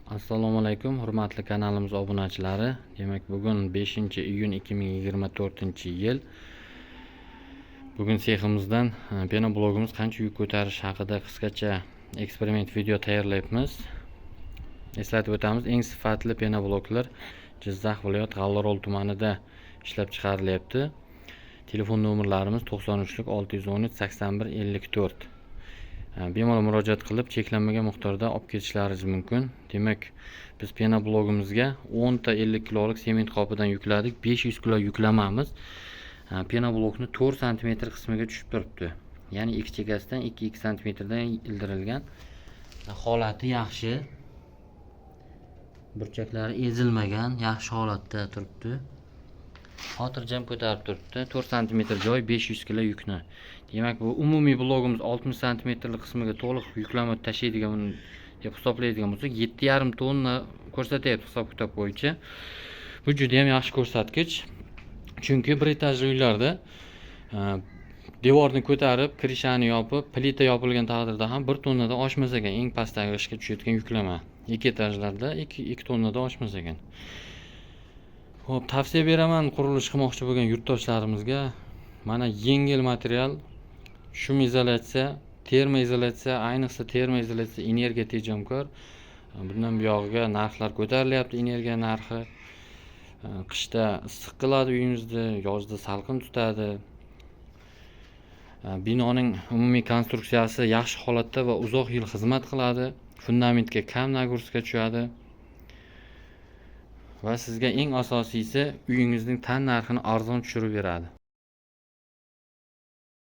Assalomu alaykum, hurmatli kanalimiz obunachilari. Demak, bugun 5 iyun 2024-yil. Bugun seximizdan penoblogimiz qancha yuk ko'tarish haqida qisqacha eksperiment video tayyorlayapmiz. Eslatib o'tamiz, eng sifatli penobloklar Jizzax viloyat G'allaorol tumanida ishlab chiqarilyapti. Telefon nomerlarimiz 93 613 81 54. Bemalol murojaat qilib, cheklanmagan miqdorda olib ketishlaringiz mumkin. Demak, biz penoblogimizga 10 ta 50 kilolik sement qopidan yukladik. 500 kilo yuklamamiz penoblokni 4 santimetr qismiga tushib turibdi. Ya'ni ikki chekkasidan 2-2 santimetrdan ildirilgan. Holati yaxshi. Burchaklari ezilmagan, yaxshi holatda turibdi. Xotirjam ko'tarib turibdi. 4 santimetr joy 500 kilo yukni. Demak, bu umumiy blogimiz 60 santimetrlik qismiga to'liq yuklama tashlaydigan deb hisoblaydigan bo'lsak, 7,5 tonna ko'rsatyapti hisob kitob bo'yicha. Bu juda ham yaxshi ko'rsatkich. Chunki bir etajli uylarda devorni ko'tarib, крыша ni yopib, plita yopilgan taqdirda ham 1 tonnadan oshmas ekan eng pastdagi g'ishtga tushayotgan yuklama. Ikki etajlarda 2 tonnadan oshmas ekan. Xo'p, tavsiya beraman qurilish qilmoqchi bo'lgan yurtdoshlarimizga. Mana, yengil material, shumizolyatsiya, termoizolyatsiya, ayniqsa termoizolyatsiya energiya tejamkor. Bundan buyog'iga narxlar ko'tarilyapti, energiya narxi. Qishda issiq qiladi uyimizni, yozda salqin tutadi. Binoning umumiy konstruksiyasi yaxshi holatda va uzoq yil xizmat qiladi. Fundamentga kam нагрузка tushadi. Va sizga eng asosiysi, uyingizning tan narxini arzon tushirib beradi.